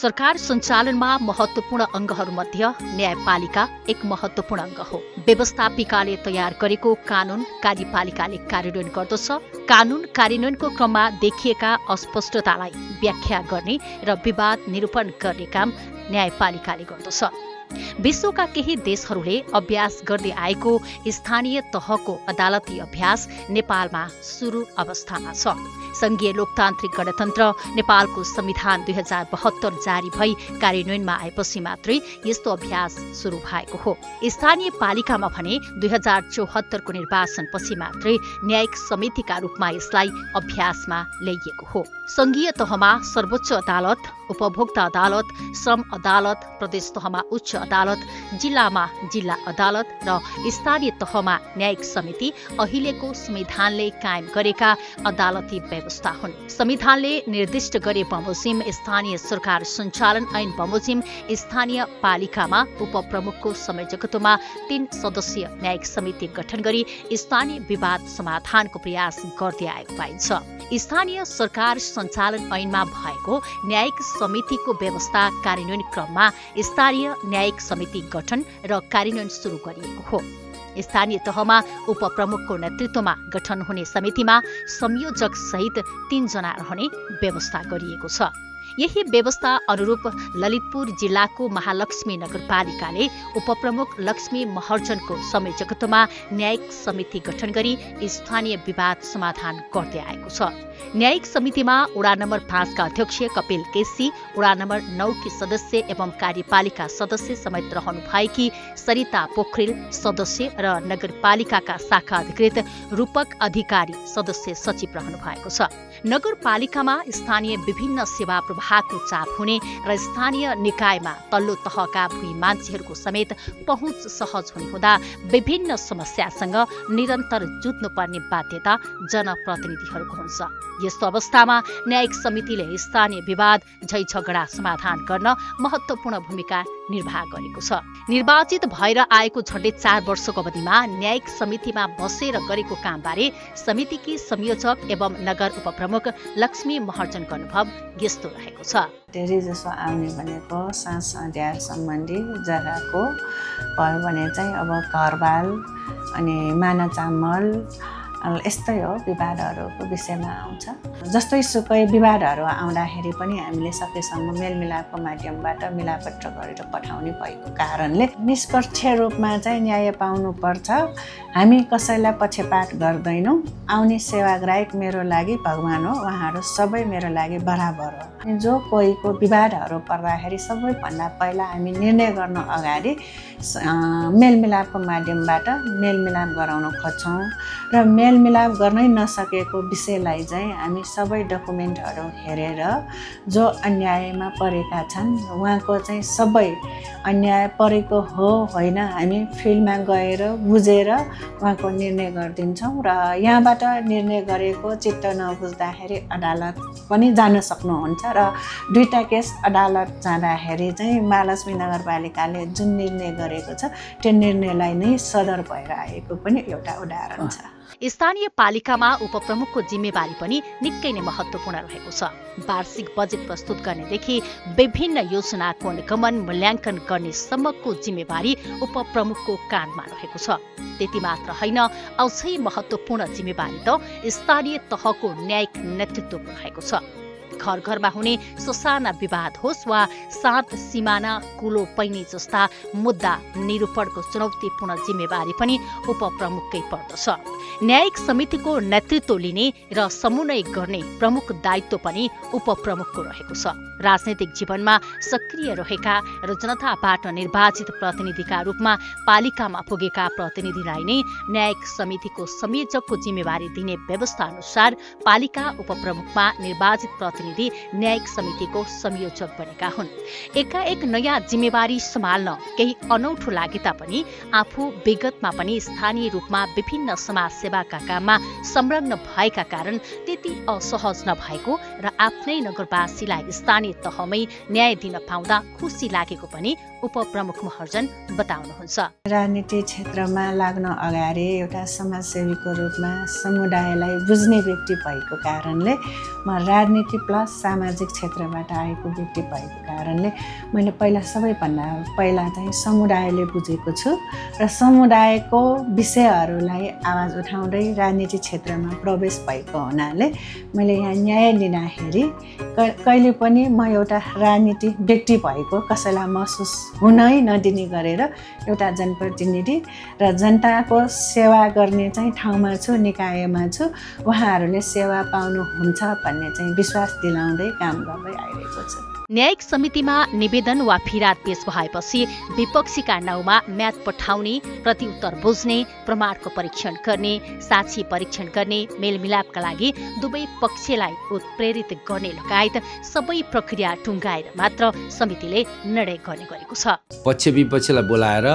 सरकार सञ्चालनमा महत्त्वपूर्ण अङ्गहरूमध्ये न्यायपालिका एक महत्त्वपूर्ण अङ्ग हो। व्यवस्थापिकाले तयार गरेको कानून कार्यपालिकाले कार्यान्वयन गर्दछ। कानून कार्यान्वयनको क्रममा देखिएका अस्पष्टतालाई व्याख्या गर्ने र विवाद निरूपण गर्ने काम न्यायपालिकाले गर्दछ। विश्वका केही देशहरूले अभ्यास गर्दै आएको स्थानीय तहको अदालती अभ्यास नेपालमा सुरु अवस्थामा छ। संघीय लोकतान्त्रिक गणतन्त्र नेपालको संविधान 2072 जारी भई कार्यान्वयनमा आएपछि मात्रै यस्तो अभ्यास सुरु भएको हो। स्थानीय पालिकामा भने 2074 को निर्वाचनपछि मात्रै न्यायिक समितिका रूपमा यसलाई अभ्यासमा ल्याइएको हो। संघीय तहमा सर्वोच्च अदालत, उपभोक्ता अदालत, श्रम अदालत, प्रदेश तहमा उच्च अदालत, जिल्लामा जिल्ला अदालत र स्थानीय तहमा न्यायिक समिति अहिलेको संविधानले कायम गरेका अदालती व्यवस्था हुन्। संविधानले निर्दिष्ट गरे बमोजिम स्थानीय सरकार सञ्चालन ऐन बमोजिम स्थानीय पालिकामा उपप्रमुखको संयोजकत्वमा 3 सदस्यीय न्यायिक समिति गठन गरी स्थानीय विवाद समाधानको प्रयास गर्दै आएको पाइन्छ। स्थानीय सरकार सञ्चालन ऐनमा भएको न्यायिक समितिको व्यवस्था कार्यान्वयन क्रममा स्थानीय न्यायिक समिति गठन र कार्यान्वयन सुरु गरिएको हो। स्थानीय तहमा उपप्रमुखको नेतृत्वमा गठन हुने समितिमा संयोजक सहित 3 जना रहने व्यवस्था गरिएको छ। यही व्यवस्था अनुरूप ललितपुर जिल्लाको महालक्ष्मी नगरपालिकाले उपप्रमुख लक्ष्मी महर्जनको संयोजकत्वमा न्यायिक समिति गठन गरी स्थानीय विवाद समाधान गर्दै आएको छ। न्यायिक समितिमा वडा नम्बर 5 का अध्यक्ष कपिल केसी, वडा नम्बर 9 की सदस्य एवं कार्यपालिका सदस्य समेत रहनु भएकी सरिता पोखरेल सदस्य र नगरपालिकाका शाखा अधिकृत रूपक अधिकारी सदस्य सचिव रहनु भएको छ। नगरपालिकामा स्थानीय विभिन्न सेवा प्रवाहको चाप हुने र स्थानीय निकायमा तल्लो तहका भूमि मान्छेहरूको समेत पहुँच सहज हुने हुँदा विभिन्न समस्यासँग निरन्तर जुझ्नुपर्ने बाध्यता जनप्रतिनिधिहरूको हुन्छ। यस्तो अवस्थामा न्यायिक समितिले स्थानीय विवाद झैझगडा समाधान गर्न महत्त्वपूर्ण भूमिका निर्वाह गरेको छ। निर्वाचित भएर आएको झण्डै 4 वर्षको अवधिमा न्यायिक समितिमा बसेर गरेको कामबारे समितिकी संयोजक एवं नगर उपप्रमुख लक्ष्मी महर्जनको अनुभव यस्तो रहेको छ। धेरै जसो आउने भनेको साँझ सम्बन्धी जग्गाको भयो भने चाहिँ अब घरबाल अनि माना चामल यस्तै हो, विवादहरूको विषयमा आउँछ। जस्तै सुकै विवादहरू आउँदाखेरि पनि हामीले सकेसम्म मेलमिलापको माध्यमबाट मिलापत्र गरेर पठाउने भएको कारणले निष्पक्ष रूपमा चाहिँ न्याय पाउनुपर्छ। हामी कसैलाई पक्षपात गर्दैनौँ। आउने सेवाग्राहक मेरो लागि भगवान हो, उहाँहरू सबै मेरो लागि बराबर हो। जो कोहीको विवादहरू पर्दाखेरि सबैभन्दा पहिला हामी निर्णय गर्न अगाडि मेलमिलापको माध्यमबाट मेलमिलाप गराउन खोज्छौँ र मेलमिलाप गर्नै नसकेको विषयलाई चाहिँ हामी सबै डकुमेन्टहरू हेरेर जो अन्यायमा परेका छन् उहाँको चाहिँ सबै अन्याय परेको हो होइन हामी फिल्डमा गएर बुझेर उहाँको निर्णय गरिदिन्छौँ र यहाँबाट निर्णय गरेको चित्त नबुझ्दाखेरि अदालत पनि जान सक्नुहुन्छ र 2टा केस अदालत जाँदाखेरि चाहिँ महालक्ष्मी नगरपालिकाले जुन निर्णय गरेको छ त्यो निर्णयलाई नै सदर भएर आएको पनि एउटा उदाहरण छ। स्थानीय पालिकामा उपप्रमुखको जिम्मेवारी पनि निकै नै महत्त्वपूर्ण रहेको छ। वार्षिक बजेट प्रस्तुत गर्नेदेखि विभिन्न योजनाको अनुगमन मूल्याङ्कन गर्ने सम्मको जिम्मेवारी उपप्रमुखको काँधमा रहेको छ। त्यति मात्र होइन, अझै महत्त्वपूर्ण जिम्मेवारी त स्थानीय तहको न्यायिक नेतृत्वको रहेको छ। घर घरमा हुने ससाना विवाद होस् वा सात सिमाना कुलो पैनी जस्ता मुद्दा निरूपणको चुनौतीपूर्ण जिम्मेवारी पनि उपप्रमुखकै पर्दछ। न्यायिक समितिको नेतृत्व लिने र समन्वय गर्ने प्रमुख दायित्व पनि उपप्रमुखको रहेको छ। राजनैतिक जीवनमा सक्रिय रहेका र जनताबाट निर्वाचित प्रतिनिधिका रूपमा पालिकामा पुगेका प्रतिनिधिलाई नै न्यायिक समितिको संयोजकको जिम्मेवारी दिने व्यवस्था अनुसार पालिका उपप्रमुखमा निर्वाचित प्रतिनिधि न्यायिक समितिको संयोजक बनेका हुन्। एकाएक नयाँ जिम्मेवारी सम्हाल्न केही अनौठो लागे तापनि आफू विगतमा पनि स्थानीय रूपमा विभिन्न समाज सेवाका काममा संलग्न भएका कारण त्यति असहज नभएको र आफ्नै नगरवासीलाई स्थानीय स्थानीय तहमै न्याय दिन पाउँदा खुसी लागेको पनि उपप्रमुख महर्जन बताउनुहुन्छ। राजनीति क्षेत्रमा लाग्न अगाडि एउटा समाजसेवीको रूपमा समुदायलाई बुझ्ने व्यक्ति भएको कारणले म राजनीति प्लस सामाजिक क्षेत्रबाट आएको व्यक्ति भएको कारणले मैले सबैभन्दा पहिला चाहिँ समुदायले बुझेको छु र समुदायको विषयहरूलाई आवाज उठाउँदै राजनीति क्षेत्रमा प्रवेश भएको हुनाले मैले यहाँ न्याय लिँदाखेरि कहिले पनि म एउटा राजनीति व्यक्ति भएको कसैलाई महसुस हुनै नदिने गरेर एउटा जनप्रतिनिधि र जनताको सेवा गर्ने चाहिँ ठाउँमा छु, निकायमा छु। उहाँहरूले सेवा पाउनुहुन्छ भन्ने चाहिँ विश्वास दिलाउँदै काम गर्दै आइरहेको छु। न्यायिक समितिमा निवेदन वा फिराद पेश भएपछि विपक्षीका नाउँमा म्याद पठाउने, प्रतिउत्तर बुझ्ने, प्रमाणको परीक्षण गर्ने, साक्षी परीक्षण गर्ने, मेलमिलापका लागि दुवै पक्षलाई उत्प्रेरित गर्ने लगायत सबै प्रक्रिया टुङ्गाएर मात्र समितिले निर्णय गर्ने गरेको छ। पक्ष विपक्षलाई बोलाएर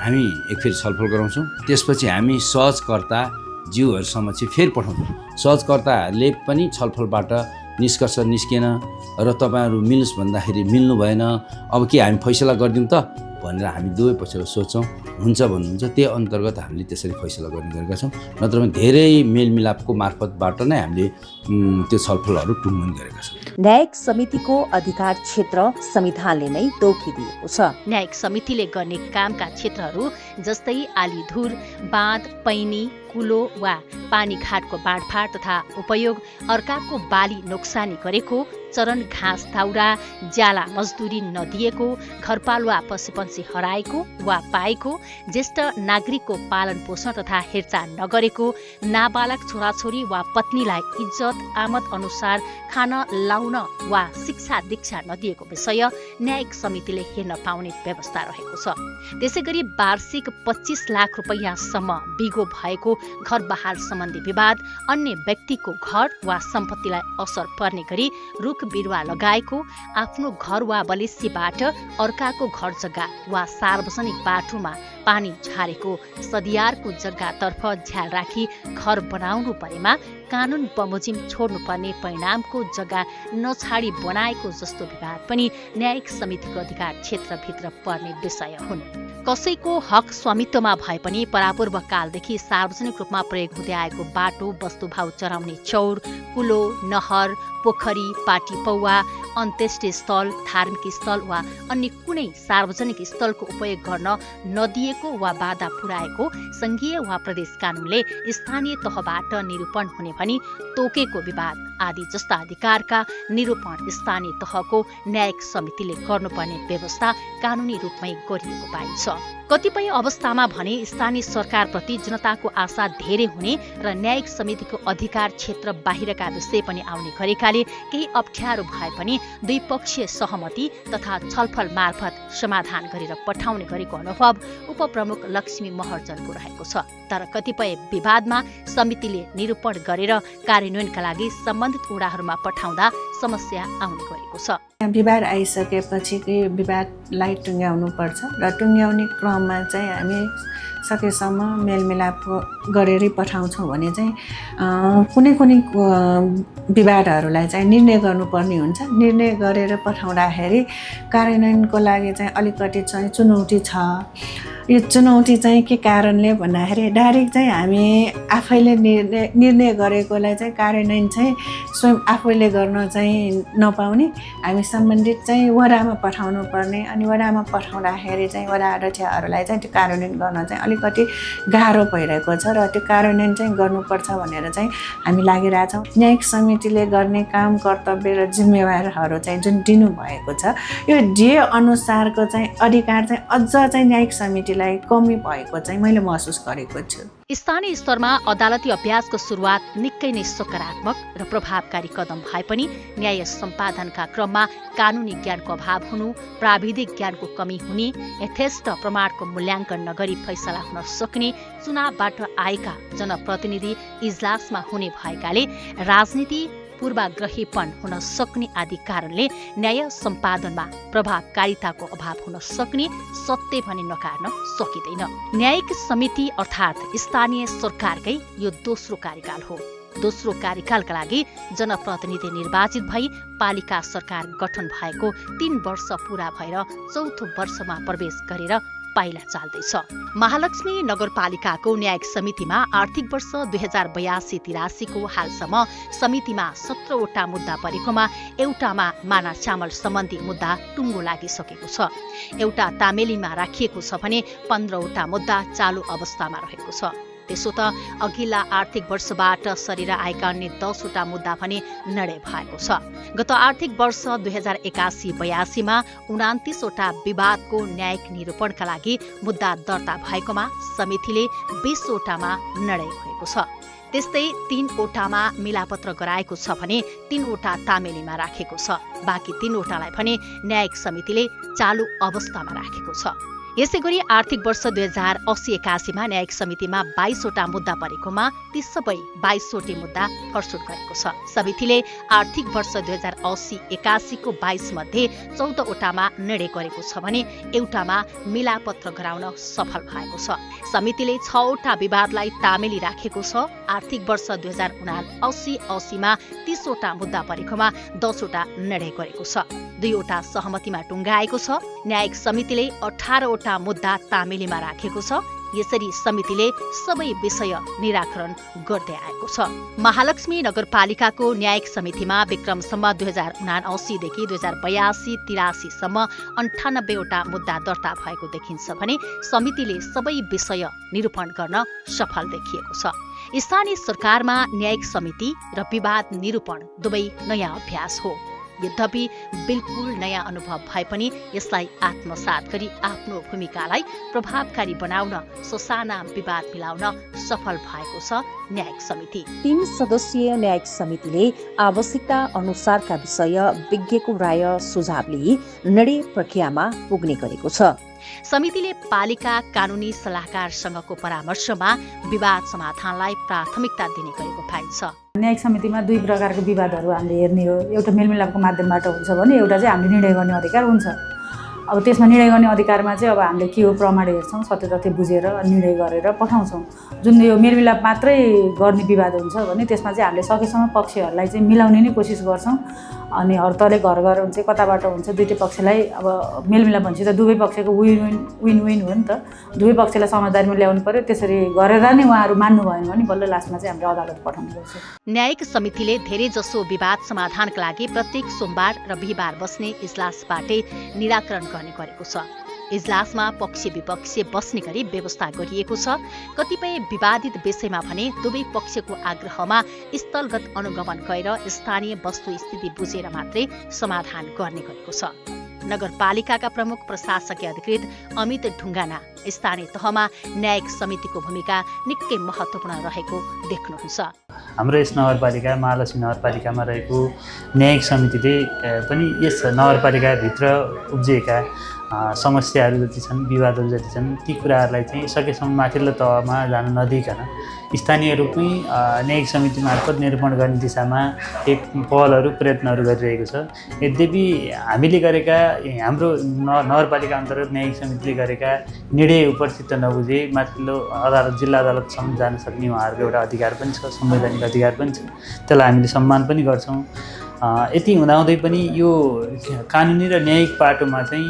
हामी एकफेर छलफल गराउँछौँ। त्यसपछि हामी सहजकर्ता ज्यूहरू समक्ष फेरि पठाउँछौँ। सहजकर्ताहरूले पनि छलफलबाट निष्कर्ष निस्केन र तपाईँहरू मिल्नुहोस् भन्दाखेरि मिल्नु भएन, अब के हामी फैसला गरिदिउँ त भनेर हामी दुवै पक्षलाई सोध्छौँ। हुन्छ भन्नुहुन्छ, त्यही अन्तर्गत हामीले त्यसरी फैसला गर्ने गरेका छौँ। नत्र भने धेरै मेलमिलापको मार्फतबाट नै हामीले त्यो छलफलहरू टुङ्गने गरेका छौँ। न्यायिक समितिको अधिकार क्षेत्र संविधानले नै तोकिदिएको छ। न्यायिक समितिले गर्ने कामका क्षेत्रहरू जस्तै आलीधुर, बाँध, पैनी, कुलो वा पानीघाटको बाँडफाँड तथा उपयोग, अर्काको बाली नोक्सानी गरेको, चरण घाँस दाउरा, ज्याला मजदुरी नदिएको, घरपालुवा पशुपन्छी हराएको वा पाएको, ज्येष्ठ नागरिकको पालन पोषण तथा हेरचाह नगरेको, नाबालक छोराछोरी वा पत्नीलाई इज्जत आमद अनुसार खान लाउन वा शिक्षा दीक्षा नदिएको विषय न्यायिक समितिले हेर्न पाउने व्यवस्था रहेको छ। त्यसैगरी वार्षिक 25 लाख रुपैयाँसम्म बिगो भएको घर बहाल सम्बन्धी विवाद, अन्य व्यक्तिको घर वा सम्पत्तिलाई असर पर्ने गरी रुख बिरुवा लगाएको, आफ्नो घर वा बलेसीबाट अर्काको घर जग्गा वा सार्वजनिक बाटोमा पानी झारेको, सदियारको जग्गातर्फ झ्याल राखी घर बनाउनु परेमा कानुन बमोजिम छोड्नुपर्ने परिणामको जग्गा नछाडी बनाएको जस्तो विवाद पनि न्यायिक समितिको अधिकार क्षेत्रभित्र पर्ने विषय हुन्। कसैको हक स्वामित्वमा भए पनि परापूर्व कालदेखि सार्वजनिक रूपमा प्रयोग हुँदै आएको बाटो, वस्तुभाउ चराउने चौर, कुलो, नहर, पोखरी, पाटी पौवा, अन्त्येष्टि स्थल, धार्मिक स्थल वा अन्य कुनै सार्वजनिक स्थलको उपयोग गर्न नदिएको वा बाधा पुर्याएको संघीय वा प्रदेश कानूनले स्थानीय तहबाट निरूपण हुने भनी तोकेको विवाद आदि जस्ता अधिकारका निरूपण स्थानीय तहको न्यायिक समितिले गर्नुपर्ने व्यवस्था कानूनी रूपमै गरिएको पाइन्छ। कतिपय अवस्थामा भने स्थानीय सरकारप्रति जनताको आशा धेरै हुने र न्यायिक समितिको अधिकार क्षेत्र बाहिरका विषय पनि आउने गरेकाले केही अप्ठ्यारो भए पनि द्विपक्षीय सहमति तथा छलफल मार्फत समाधान गरेर पठाउने गरेको अनुभव उपप्रमुख लक्ष्मी महर्जनको रहेको छ। तर कतिपय विवादमा समितिले निरूपण गरेर कार्यान्वयनका लागि सम्बन्धित वडाहरूमा पठाउँदा समस्या आउने गरेको छ। विवाद आइसकेपछि विवादलाई टुङ्ग्याउनु पर्छ र टुङ्ग्याउने क्रममा चाहिँ हामी सकेसम्म मेलमिलाप गरेरै पठाउँछौँ भने चाहिँ कुनै कुनै विवादहरूलाई चाहिँ निर्णय गर्नुपर्ने हुन्छ। निर्णय गरेर पठाउँदाखेरि कार्यान्वयनको लागि चाहिँ अलिकति चाहिँ चुनौती छ। यो चुनौती चाहिँ के कारणले भन्दाखेरि डाइरेक्ट चाहिँ हामी आफैले निर्णय गरेकोलाई चाहिँ कार्यान्वयन चाहिँ स्वयं आफैले गर्न चाहिँ नपाउने, हामी सम्बन्धित चाहिँ वडामा पठाउनु पर्ने। अनि वडामा पठाउँदाखेरि चाहिँ वडा अध्यक्षहरूलाई चाहिँ त्यो कार्यान्वयन गर्न चाहिँ अलिकति गाह्रो भइरहेको छ र त्यो कार्यान्वयन चाहिँ गर्नुपर्छ भनेर चाहिँ हामी लागिरहेछौँ। न्यायिक समितिले गर्ने काम, कर्तव्य र जिम्मेवारहरू चाहिँ जुन दिनुभएको छ, यो दिए अनुसारको चाहिँ अधिकार चाहिँ अझ चाहिँ न्यायिक समितिलाई कमी भएको चाहिँ मैले महसुस गरेको छु। स्थानीय स्तरमा अदालती अभ्यासको सुरुवात निकै नै सकारात्मक र प्रभावकारी कदम भए पनि न्याय सम्पादनका क्रममा कानुनी ज्ञानको अभाव हुनु, प्राविधिक ज्ञानको कमी हुने, यथेष्ट प्रमाणको मूल्याङ्कन नगरी फैसला हुन सक्ने, चुनावबाट आएका जनप्रतिनिधि इजलासमा हुने भएकाले राजनीति पूर्वाग्रहीपन हुन सक्ने आदि कारणले न्याय सम्पादनमा प्रभावकारिताको अभाव हुन सक्ने सत्य भने नकार्न सकिँदैन। न्यायिक समिति अर्थात् स्थानीय सरकारकै यो दोस्रो कार्यकाल हो। दोस्रो कार्यकालका लागि जनप्रतिनिधि निर्वाचित भई पालिका सरकार गठन भएको 3 वर्ष पूरा भएर चौथो वर्षमा प्रवेश गरेर पाइला चाल्दैछ। महालक्ष्मी नगरपालिकाको न्यायिक समितिमा आर्थिक वर्ष 2082-83 को हालसम्म समितिमा 17 वटा मुद्दा परेकोमा एउटामा माना चामल सम्बन्धी मुद्दा टुङ्गो लागिसकेको छ। एउटा तामेलीमा राखिएको छ भने 15 वटा मुद्दा चालु अवस्थामा रहेको छ। त्यसो त अघिल्ला आर्थिक वर्षबाट सरेर आएका अन्य 10 वटा मुद्दा पनि निर्णय भएको छ। गत आर्थिक वर्ष 2081-82 मा 29 वटा विवादको न्यायिक निरूपणका लागि मुद्दा दर्ता भएकोमा समितिले 20 वटामा निर्णय भएको छ। त्यस्तै 3 वटामा मिलापत्र गराएको छ भने 3 वटा तामेलीमा राखेको छ। बाँकी 3 वटालाई भने न्यायिक समितिले चालु अवस्थामा राखेको छ। यसैगरी आर्थिक वर्ष 2080-81 मा न्यायिक समितिमा 22 वटा मुद्दा परेकोमा ती सबै 22 वटा मुद्दा प्रस्तुत गरेको छ। समितिले आर्थिक वर्ष 2080-81 को 22 मध्ये 14 वटामा निर्णय गरेको छ भने एउटामा मिलापत्र गराउन सफल भएको छ। समितिले 6 वटा विवादलाई तामेली राखेको छ। आर्थिक वर्ष 2079-80 मा 30 वटा मुद्दा परेकोमा 10 वटा निर्णय गरेको छ। 2 वटा सहमतिमा टुङ्गाएको छ। न्यायिक समितिले 18 वटा मुद्दा तामेलीमा राखेको छ। यसरी समितिले सबै विषय निराकरण गर्दै आएको छ। महालक्ष्मी नगरपालिकाको न्यायिक समितिमा विक्रमसम्म 2079 देखि 2082-83 सम्म 98 वटा मुद्दा दर्ता भएको देखिन्छ भने समितिले सबै विषय निरूपण गर्न सफल देखिएको छ। स्थानीय सरकारमा न्यायिक समिति र विवाद निरूपण दुवै नयाँ अभ्यास हो। यद्यपि बिल्कुल नयाँ अनुभव भए पनि यसलाई आत्मसात गरी आफ्नो भूमिकालाई प्रभावकारी बनाउन ससाना विवाद मिलाउन सफल भएको छ न्यायिक समिति। 3 सदस्यीय न्यायिक समितिले आवश्यकता अनुसारका विषय विज्ञको राय सुझाव लिई निर्णय प्रक्रियामा पुग्ने गरेको छ। समितिले पालिका कानुनी सल्लाहकारसँगको परामर्शमा विवाद समाधानलाई प्राथमिकता दिने गरेको पाइन्छ। न्यायिक समितिमा 2 प्रकारको विवादहरू हामीले हेर्ने हो। एउटा मेलमिलापको माध्यमबाट हुन्छ भने एउटा चाहिँ हामीले निर्णय गर्ने अधिकार हुन्छ। अब त्यसमा निर्णय गर्ने अधिकारमा चाहिँ अब हामीले के हो प्रमाण हेर्छौँ, सत्य तथ्य बुझेर निर्णय गरेर पठाउँछौँ। जुन यो मेलमिलाप मात्रै गर्ने विवाद हुन्छ भने त्यसमा चाहिँ हामीले सकेसम्म पक्षहरूलाई चाहिँ मिलाउने नै कोसिस गर्छौँ। अनि हरतले घर घर हुन्छ, कताबाट हुन्छ, दुईटै पक्षलाई अब मेलमिलाप भन्छ त दुवै पक्षको विन विन हो नि त। दुवै पक्षलाई समझदारीमा ल्याउनु पर्यो। त्यसरी गरेर नै उहाँहरू मान्नु भएन भने बल्ल लास्टमा चाहिँ हामीले अदालत पठाउनु पर्छ। न्यायिक समितिले धेरै जसो विवाद समाधानका लागि प्रत्येक सोमबार र बिहीबार बस्ने इजलासबाटै निराकरण गर्ने गरेको छ। इजलासमा पक्ष विपक्ष बस्ने गरी व्यवस्था गरिएको छ। कतिपय विवादित विषयमा भने दुवै पक्षको आग्रहमा स्थलगत अनुगमन गरेर स्थानीय वस्तुस्थिति बुझेर मात्रै समाधान गर्ने गरेको छ। नगरपालिकाका प्रमुख प्रशासकीय अधिकृत अमित ढुङ्गाना स्थानीय तहमा न्यायिक समितिको भूमिका निकै महत्त्वपूर्ण रहेको देख्नुहुन्छ। हाम्रो यस नगरपालिका महालक्ष्मी नगरपालिकामा रहेको न्यायिक समितिले पनि यस नगरपालिकाभित्र उब्जिएका समस्याहरू जति छन्, विवादहरू जति छन्, ती कुराहरूलाई चाहिँ सकेसम्म माथिल्लो तहमा जान नदिइकन स्थानीय रूपमै न्यायिक समिति मार्फत निरूपण गर्ने दिशामा एक पहलहरू प्रयत्नहरू गरिरहेको छ। यद्यपि हामीले गरेका हाम्रो नगरपालिका अन्तर्गत न्यायिक समितिले गरेका निर्णय उपस्थित नबुझे माथिल्लो अदालत जिल्ला अदालतसम्म जान सक्ने उहाँहरूको एउटा अधिकार पनि छ, संवैधानिक अधिकार पनि छ। त्यसलाई हामीले सम्मान पनि गर्छौँ। यति हुँदाहुँदै पनि यो कानुनी र न्यायिक पाटोमा चाहिँ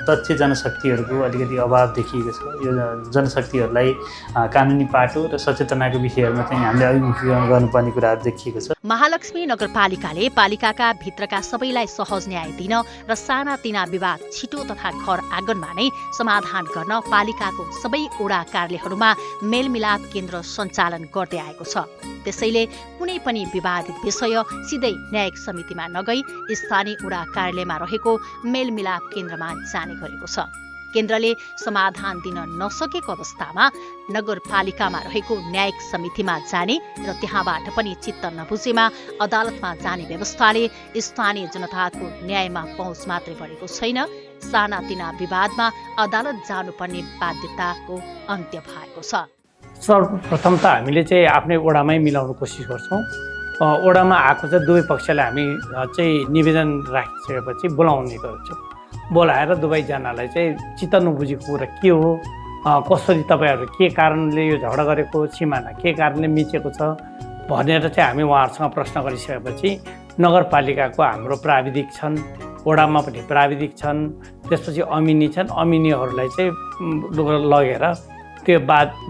दक्ष जनशक्तिहरूको अलिकति अभाव देखिएको छ। यो जनशक्तिहरूलाई कानुनी पाटो र सचेतनाको विषयहरूमा चाहिँ हामीले अभिमुखीकरण गर्नुपर्ने कुराहरू देखिएको छ। महालक्ष्मी नगरपालिकाले पालिकाका भित्रका सबैलाई सहज न्याय दिन र सानातिना विवाद छिटो तथा घर आँगनमा नै समाधान गर्न पालिकाको सबै वडा कार्यालयहरूमा मेलमिलाप केन्द्र सञ्चालन गर्दै आएको छ। त्यसैले कुनै पनि विवादित विषय सिधै न्यायिक समितिमा नगई स्थानीय वडा कार्यालयमा रहेको मेलमिलाप केन्द्रमा जाने गरेको छ। केन्द्रले समाधान दिन नसकेको अवस्थामा नगरपालिकामा रहेको न्यायिक समितिमा जाने र त्यहाँबाट पनि चित्त नबुझेमा अदालतमा जाने व्यवस्थाले स्थानीय जनताको न्यायमा पहुँच मात्रै बढेको छैन, सानातिना विवादमा अदालत जानुपर्ने बाध्यताको अन्त्य भएको छ। सर्वप्रथम त हामीले चाहिँ आफ्नै वडामै मिलाउन कोसिस गर्छौँ। वडामा आएको चाहिँ दुवै पक्षलाई हामी चाहिँ निवेदन राखिसकेपछि बोलाउने गर्छौँ। बोलाएर दुवैजनालाई चाहिँ चित्त नबुझेको कुरा के हो, कसरी तपाईँहरू के कारणले यो झगडा गरेको, सिमाना के कारणले मिचेको छ, भनेर चाहिँ हामी उहाँहरूसँग प्रश्न गरिसकेपछि नगरपालिकाको हाम्रो प्राविधिक छन्, वडामा पनि प्राविधिक छन्, त्यसपछि अमिनी छन्, अमिनीहरूलाई चाहिँ लगेर त्यो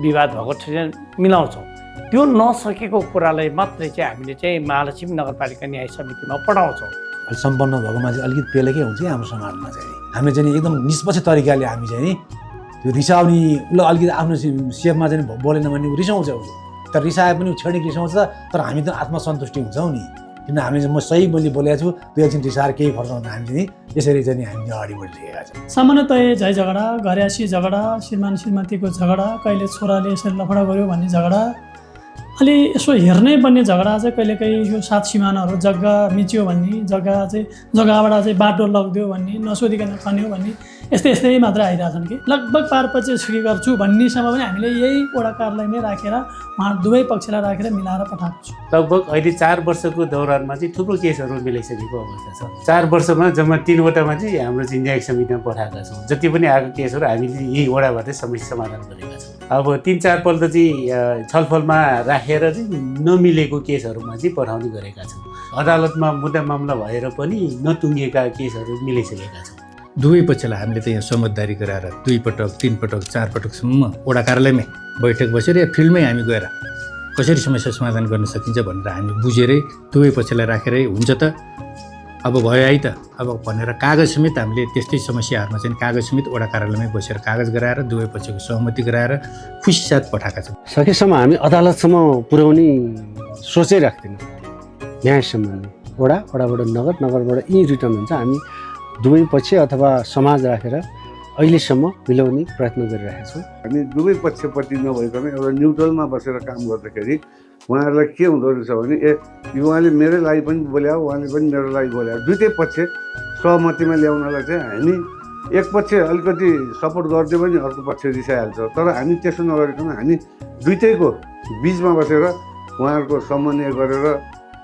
विवाद भएको चाहिँ मिलाउँछौँ। त्यो नसकेको कुरालाई मात्रै चाहिँ हामीले चाहिँ महालक्ष्मी नगरपालिका न्याय समितिमा पठाउँछौँ। सम्पन्न भएकोमा चाहिँ अलिकति पेलेकै हुन्छ कि हाम्रो समाजमा चाहिँ हामीले चाहिँ एकदम निष्पक्ष तरिकाले हामी चाहिँ त्यो रिसाउने उसलाई अलिकति आफ्नो सेपमा चाहिँ बोलेन भने रिसाउँछ उसले, तर रिसाए पनि क्षणिक रिसाउँछ, तर हामी त आत्मसन्तुष्टि हुन्छौँ नि, किन हामीले म सही मैले बोलेको छु, त्यो एकछिन रिसाएर केही फर्क हुँदैन, हामी चाहिँ यसरी चाहिँ हामी अगाडि बढिरहेका छौँ। सामान्यतया झै झगडा, घरयासी झगडा, श्रीमान श्रीमतीको झगडा, कहिले छोराले यसरी लफडा गर्यो भन्ने झगडा, अलि यसो हेर्नै पर्ने झगडा चाहिँ कहिलेकाहीँ यो सात सिमानाहरू जग्गा मिच्यो भन्ने, जग्गाबाट चाहिँ बाटो लगिदियो भन्ने, नसोधिकन खन्यो भन्ने, यस्तै मात्र आइरहेछन् कि लगभग पारपछि छुट्टी गर्छु भन्नेसम्म पनि हामीले यही वडा कार्यालय नै राखेर उहाँ दुवै पक्षलाई राखेर मिलाएर पठाएको छु। लगभग अहिले 4 वर्षको दौरानमा चाहिँ थुप्रो केसहरू मिलाइसकेको अवस्था छ। 4 वर्षमा जम्मा 3 वटामा चाहिँ हाम्रो चाहिँ न्यायिक समितिमा पठाएका छौँ। जति पनि आएको केसहरू हामीले यही वडाबाटै समस्या समाधान गरेका छौँ। अब 3-4 पल्ट चाहिँ छलफलमा राखेर चाहिँ नमिलेको केसहरूमा चाहिँ पठाउने गरेका छौँ। अदालतमा मुद्दा मामला भएर पनि नटुङ्गिएका केसहरू मिलाइसकेका छौँ। दुवै पक्षलाई हामीले त यहाँ समझदारी गराएर 2 पटक 3 पटक 4 पटकसम्म वडा कार्यालयमै बैठक बसेर या फिल्डमै हामी गएर कसरी समस्या समाधान गर्न सकिन्छ भनेर हामी बुझेरै दुवै पक्षलाई राखेरै हुन्छ त अब भयो है त अब भनेर कागज समेत हामीले त्यस्तै समस्याहरूमा चाहिँ कागज समेत वडा कार्यालयमै बसेर कागज गराएर दुवै पक्षको सहमति गराएर खुसी साथ पठाएका छौँ। सकेसम्म हामी अदालतसम्म पुर्याउने सोचै राख्दैनौँ। न्याय सम्बन्धी वडाबाट नगर, नगरबाट यी रिटर्न हुन्छ। हामी दुवै पक्ष अथवा समाज राखेर अहिलेसम्म मिलाउने प्रयत्न गरिरहेका छौँ। हामी दुवै पक्षपट्टि नभइकन एउटा न्युट्रलमा बसेर काम गर्दाखेरि उहाँहरूलाई के हुँदो रहेछ भने उहाँले मेरै लागि पनि बोल्या, उहाँले पनि मेरो लागि बोल्या, दुईटै पक्ष सहमतिमा ल्याउनलाई चाहिँ हामी एक पक्ष अलिकति सपोर्ट गरिदियो भने अर्को पक्ष रिसाइहाल्छ। तर हामी त्यसो नगरिकन हामी दुईटैको बिचमा बसेर उहाँहरूको समन्वय गरेर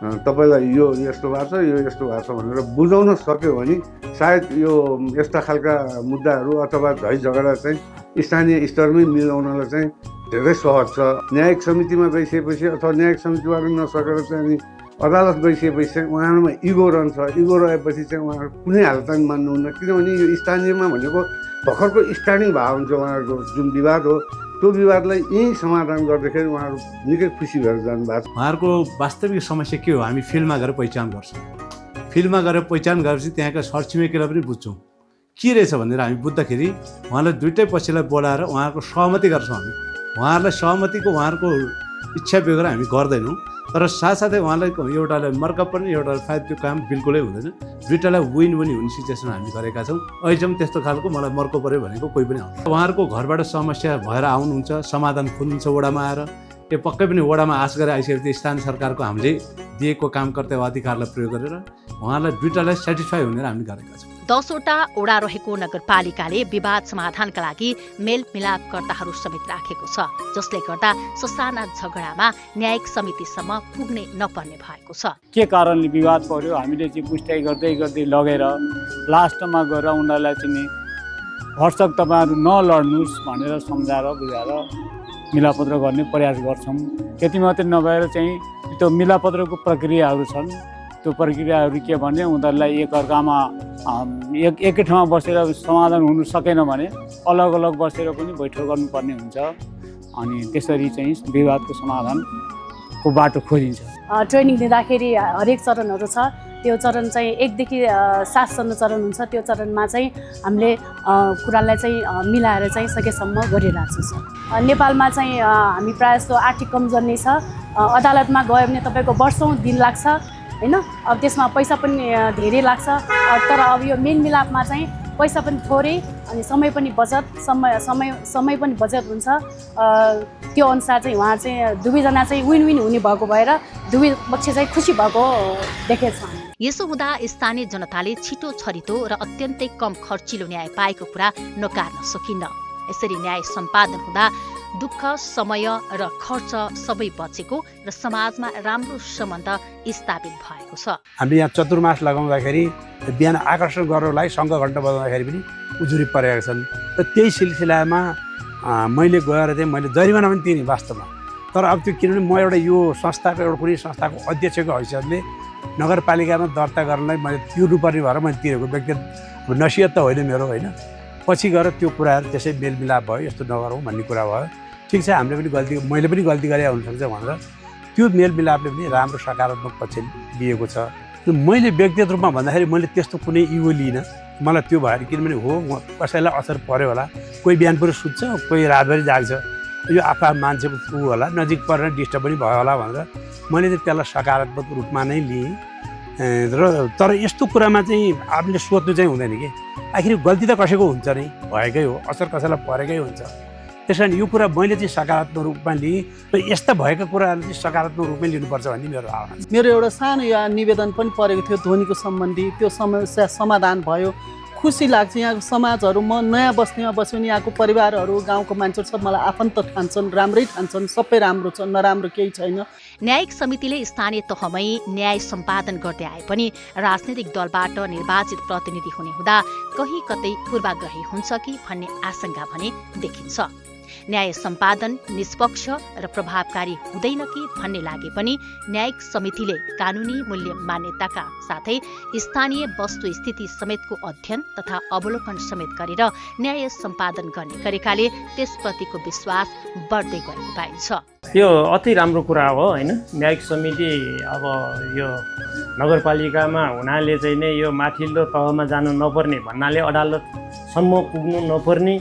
तपाईँलाई यो यस्तो भएको छ, यो यस्तो भएको छ भनेर बुझाउन सक्यो भने सायद यो यस्ता खालका मुद्दाहरू अथवा झै झगडा चाहिँ स्थानीय स्तरमै मिलाउनलाई चाहिँ धेरै सहज छ। न्यायिक समितिमा गइसकेपछि अथवा न्यायिक समितिबाट नसकेर चाहिँ अनि अदालत गइसकेपछि चाहिँ उहाँहरूमा इगो रहन्छ। इगो रहेपछि चाहिँ उहाँहरू कुनै हालतमा मान्नुहुन्न, किनभने यो स्थानीयमा भनेको भर्खरको स्थानीय भाव हुन्छ। उहाँहरूको जुन विवाद हो त्यो विवादलाई यहीँ समाधान गर्दाखेरि उहाँहरू निकै खुसी भएर जानुभएको छ। उहाँहरूको वास्तविक समस्या के हो हामी फिल्डमा गएर पहिचान गर्छौँ। फिल्डमा गएर पहिचान गरेपछि त्यहाँका छरछिमेकीलाई पनि बुझ्छौँ के रहेछ भनेर हामी बुझ्दाखेरि उहाँलाई दुईटै पक्षलाई बोलाएर उहाँहरूको सहमति गर्छौँ। हामी उहाँहरूलाई सहमतिको उहाँहरूको इच्छा बेगर हामी गर्दैनौँ, तर साथसाथै उहाँलाई एउटालाई मर्का पनि एउटालाई फाइदा त्यो काम बिल्कुलै हुँदैन। दुईवटालाई विन पनि हुने सिचुएसन हामी गरेका छौँ। अहिलेसम्म त्यस्तो खालको मलाई मर्को पऱ्यो भनेको कोही पनि आउँछ। उहाँहरूको घरबाट समस्या भएर आउनुहुन्छ, समाधान खोज्नुहुन्छ वडामा आएर, यो पक्कै पनि वडामा आश गरेर आइसकेपछि स्थानीय सरकारको हामीले दिएको काम कर्तव्य अधिकारलाई प्रयोग गरेर उहाँलाई दुईवटालाई सेटिस्फाई हुने हामी गरेका छौँ। 10 वटा वडा रहेको नगरपालिकाले विवाद समाधानका लागि मेलमिलापकर्ताहरू समेत राखेको छ, जसले गर्दा ससाना झगडामा न्यायिक समितिसम्म पुग्नै नपर्ने भएको छ। के कारणले विवाद पर्यो हामीले चाहिँ पुष्टाइ गर्दै लगेर लास्टमा गएर उनीहरूलाई चाहिँ भरसक तपाईँहरू नलड्नुहोस् भनेर सम्झाएर बुझाएर मिलापत्र गर्ने प्रयास गर्छौँ। त्यति मात्रै नभएर चाहिँ त्यो मिलापत्रको प्रक्रियाहरू छन्। त्यो प्रक्रियाहरू के भने उनीहरूलाई एकअर्कामा एकै ठाउँमा बसेर समाधान हुनु सकेन भने अलग अलग बसेर पनि बैठक गर्नुपर्ने हुन्छ। अनि त्यसरी चाहिँ विवादको समाधानको बाटो खोजिन्छ। ट्रेनिङ दिँदाखेरि हरेक चरणहरू छ। त्यो चरण चाहिँ 1 देखि 7सम्म चरण हुन्छ। त्यो चरणमा चाहिँ हामीले कुरालाई चाहिँ मिलाएर चाहिँ सकेसम्म गरिरहेको छ। नेपालमा चाहिँ हामी प्रायः जस्तो आर्थिक कमजोर नै छ। अदालतमा गयो भने तपाईँको वर्षौँ दिन लाग्छ हैन। अब त्यसमा पैसा पनि धेरै लाग्छ। तर अब यो मेलमिलापमा चाहिँ पैसा पनि थोरै अनि समय पनि बचत समय पनि बचत हुन्छ। त्यो अनुसार चाहिँ उहाँ चाहिँ दुवैजना चाहिँ विन विन हुने भएको भएर दुवै पक्ष चाहिँ खुसी भएको देखेको छ। यसो हुँदा स्थानीय जनताले छिटो छरितो र अत्यन्तै कम खर्चिलो न्याय पाएको कुरा नकार्न सकिन्न। यसरी न्याय सम्पादन हुँदा दुःख, समय र खर्च सबै बचेको र समाजमा राम्रो सम्बन्ध स्थापित भएको छ। हामीले यहाँ चतुर्मास लगाउँदाखेरि बिहान आकर्षण गर्नलाई शङ्ख घण्ट बजाउँदाखेरि पनि उजुरी परेका छन्। र त्यही सिलसिलामा मैले गएर चाहिँ मैले जरिमाना पनि तिरेँ वास्तवमा। तर अब त्यो किनभने म एउटा यो संस्थाको एउटा कुनै संस्थाको अध्यक्षको हैसियतले नगरपालिकामा दर्ता गर्नलाई मैले तिर्नुपर्ने भएर मैले तिरेको व्यक्तिगत नसिहत त होइन मेरो होइन। पछि गएर त्यो कुराहरू त्यसै मेलमिलाप भयो, यस्तो नगरौँ भन्ने कुरा भयो। ठिक छ, हामीले पनि गल्ती, मैले पनि गल्ती गरेँ हुनसक्छ भनेर त्यो मेलमिलापले पनि राम्रो सकारात्मक पक्ष लिएको छ। मैले व्यक्तिगत रूपमा भन्दाखेरि मैले त्यस्तो कुनै इगो लिइनँ, मलाई त्यो भएर, किनभने हो कसैलाई असर पऱ्यो होला, कोही बिहान पुरै सुत्छ, कोही रातभरि जाग्छ, यो आफू मान्छेको ऊ होला, नजिक परेर डिस्टर्ब पनि भयो होला भनेर मैले चाहिँ त्यसलाई सकारात्मक रूपमा नै लिएँ। र तर यस्तो कुरामा चाहिँ आफूले सोध्नु चाहिँ हुँदैन कि आखिर गल्ती त कसैको हुन्छ नै, भएकै हो, असर कसैलाई परेकै हुन्छ। त्यस कारण यो कुरा मैले चाहिँ सकारात्मक रूपमा लिएँ र यस्ता भएका कुराहरू चाहिँ सकारात्मक रूपमै लिनुपर्छ भन्ने मेरो भावना छ। मेरो एउटा सानो यहाँ निवेदन पनि परेको थियो ध्वनिको सम्बन्धी, त्यो समस्या समाधान भयो, खुसी लाग्छ। यहाँको समाजहरू, म नयाँ बस्तीमा बस्यो भने यहाँको परिवारहरू, गाउँको मान्छेहरू सब मलाई आफन्त ठान्छन्, राम्रै ठान्छन्, सबै राम्रो छ, नराम्रो केही छैन। न्यायिक समितिले स्थानीय तहमै न्याय सम्पादन गर्दै आए पनि राजनीतिक दलबाट निर्वाचित प्रतिनिधि हुने हुँदा कहीँ कतै पूर्वाग्रही हुन्छ कि भन्ने आशंका भने देखिन्छ। न्याय सम्पादन निष्पक्ष र प्रभावकारी हुँदैन कि भन्ने लागे पनि न्यायिक समितिले कानुनी मूल्य मान्यताका साथै स्थानीय वस्तुस्थिति समेतको अध्ययन तथा अवलोकन समेत गरेर न्याय सम्पादन गर्ने गरेकाले त्यसप्रतिको विश्वास बढ्दै गएको पाइन्छ। यो अति राम्रो कुरा हो होइन। न्यायिक समिति अब यो नगरपालिकामा हुनाले चाहिँ नै यो माथिल्लो तहमा जानु नपर्ने भन्नाले अदालतसम्म पुग्नु नपर्ने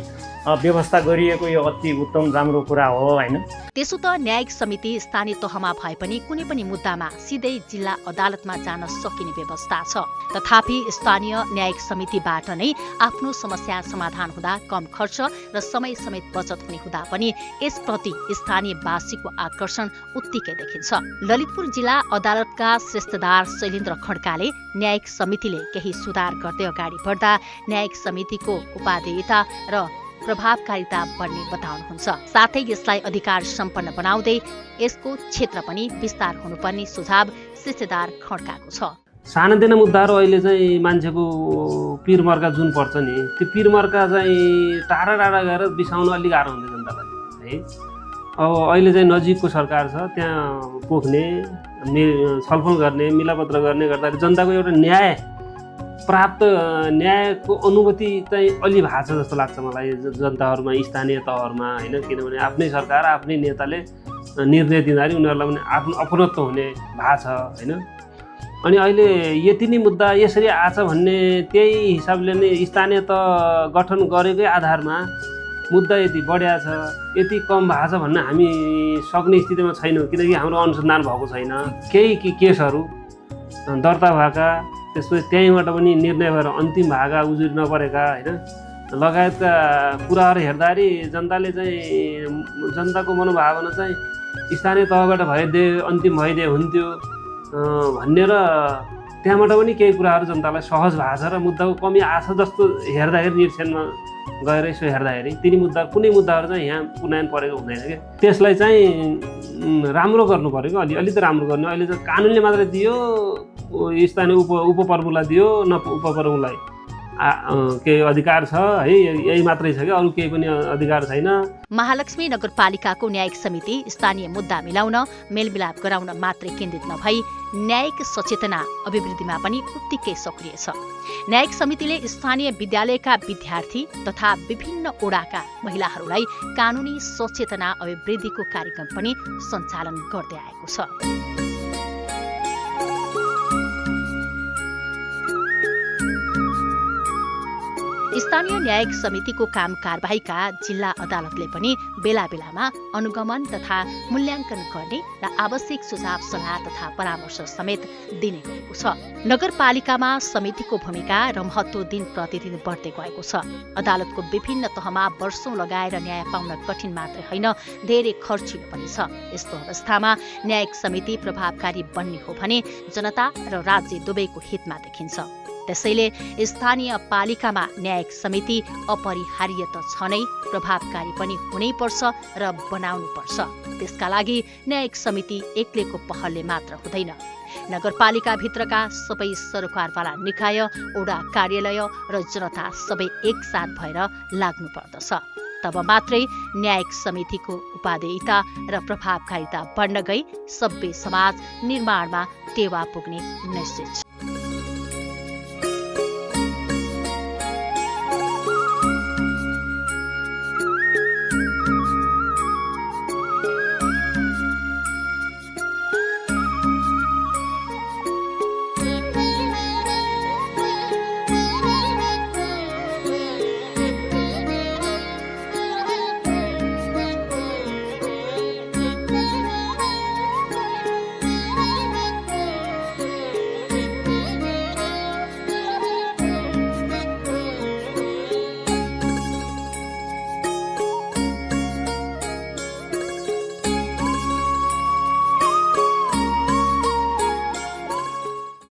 व्यवस्था गरिएको यो अति उत्तम राम्रो कुरा हो होइन। त्यसो त न्यायिक समिति स्थानीय तहमा भए पनि कुनै पनि मुद्दामा सिधै जिल्ला अदालतमा जान सकिने व्यवस्था छ। तथापि स्थानीय न्यायिक समितिबाट नै आफ्नो समस्या समाधान हुँदा कम खर्च र समय समेत बचत हुने हुँदा पनि यसप्रति स्थानीयवासीको आकर्षण उत्तिकै देखिन्छ। ललितपुर जिल्ला अदालतका श्रेष्ठदार शैलेन्द्र खड्काले न्यायिक समितिले केही सुधार गर्दै अगाडि बढ्दा न्यायिक समितिको उपादेयता र प्रभावकारिता बढ्ने बताउनुहुन्छ। साथै यसलाई अधिकार सम्पन्न बनाउँदै यसको क्षेत्र पनि विस्तार हुनुपर्ने सुझाव श्रेष्ठदार खड्काको छ। सानातिना मुद्दाहरू अहिले चाहिँ मान्छेको पिरमर्का जुन पर्छ नि, त्यो पिरमर्का चाहिँ टाढा टाढा गएर बिसाउन अलिक गाह्रो हुन्छ जनतालाई है। अब अहिले चाहिँ नजिकको सरकार छ, त्यहाँ पोख्ने, छलफल गर्ने, मिलापत्र गर्ने गर्दाखेरि जनताको एउटा न्याय प्राप्त, न्यायको अनुभूति चाहिँ अलि भएको छ जस्तो लाग्छ मलाई जनताहरूमा, स्थानीय तहहरूमा होइन। किनभने आफ्नै सरकार, आफ्नै नेताले निर्णय दिँदाखेरि उनीहरूलाई पनि आफ्नो अपनत्व हुने भएको छ होइन। अनि अहिले यति नै मुद्दा यसरी आछ भन्ने त्यही हिसाबले नै स्थानीय तह गठन गरेकै आधारमा मुद्दा यति बढिया छ, यति कम भएको छ भन्न हामी सक्ने स्थितिमा छैनौँ। किनकि हाम्रो अनुसन्धान भएको छैन। केही केसहरू दर्ता भएका, त्यसपछि त्यहीँबाट पनि निर्णय भएर अन्तिम भएका, उजुरी नपरेका होइन, लगायतका कुराहरू हेर्दाखेरि जनताले चाहिँ, जनताको मनोभावना चाहिँ स्थानीय तहबाट भइदिए, अन्तिम भइदिए हुन्थ्यो भन्ने र त्यहाँबाट पनि केही कुराहरू जनतालाई सहज भएको छ र मुद्दाको कमी आछ जस्तो हेर्दाखेरि, निरीक्षणमा गएर यसो हेर्दाखेरि तिनी मुद्दा, कुनै मुद्दाहरू चाहिँ यहाँ पुनः परेको हुँदैन क्या। त्यसलाई चाहिँ राम्रो गर्नु पऱ्यो क्या, अलि त राम्रो गर्ने। अहिले चाहिँ कानुनले मात्रै दियो, स्थानीय उपप्रमुखलाई दियो, न उपप्रमुखलाई केही अधिकार छ है, यही मात्रै छ क्या, अरू केही पनि अधिकार छैन। महालक्ष्मी नगरपालिकाको न्यायिक समिति स्थानीय मुद्दा मिलाउन, मेलमिलाप गराउन मात्रै केन्द्रित नभई न्यायिक सचेतना अभिवृद्धिमा पनि उत्तिकै सक्रिय छ। न्यायिक समितिले स्थानीय विद्यालयका विद्यार्थी तथा विभिन्न ओडाका महिलाहरूलाई कानुनी सचेतना अभिवृद्धिको कार्यक्रम पनि सञ्चालन गर्दै आएको छ। स्थानीय न्यायिक समितिको काम कारबाहीका जिल्ला अदालतले पनि बेला बेलामा अनुगमन तथा मूल्याङ्कन गर्ने र आवश्यक सुझाव सल्लाह तथा परामर्श समेत दिने गरेको छ। नगरपालिकामा समितिको भूमिका र महत्त्व दिन प्रतिदिन बढ्दै गएको छ। अदालतको विभिन्न तहमा वर्षौं लगाएर न्याय पाउन कठिन मात्रै होइन, धेरै खर्चिलो पनि छ। यस्तो अवस्थामा न्यायिक समिति प्रभावकारी बन्ने हो भने जनता र राज्य दुवैको हितमा देखिन्छ। त्यसैले स्थानीय पालिकामा न्यायिक समिति अपरिहार्य त छ नै, प्रभावकारी पनि हुनैपर्छ र बनाउनुपर्छ। त्यसका लागि न्यायिक समिति एक्लैको पहलले मात्र हुँदैन। नगरपालिकाभित्रका सबै सरकारवाला निकाय, ओडा कार्यालय र जनता सबै एकसाथ भएर लाग्नुपर्दछ। तब मात्रै न्यायिक समितिको उपादेयता र प्रभावकारिता बढ्न गई सभ्य समाज निर्माणमा टेवा पुग्ने निश्चित छ।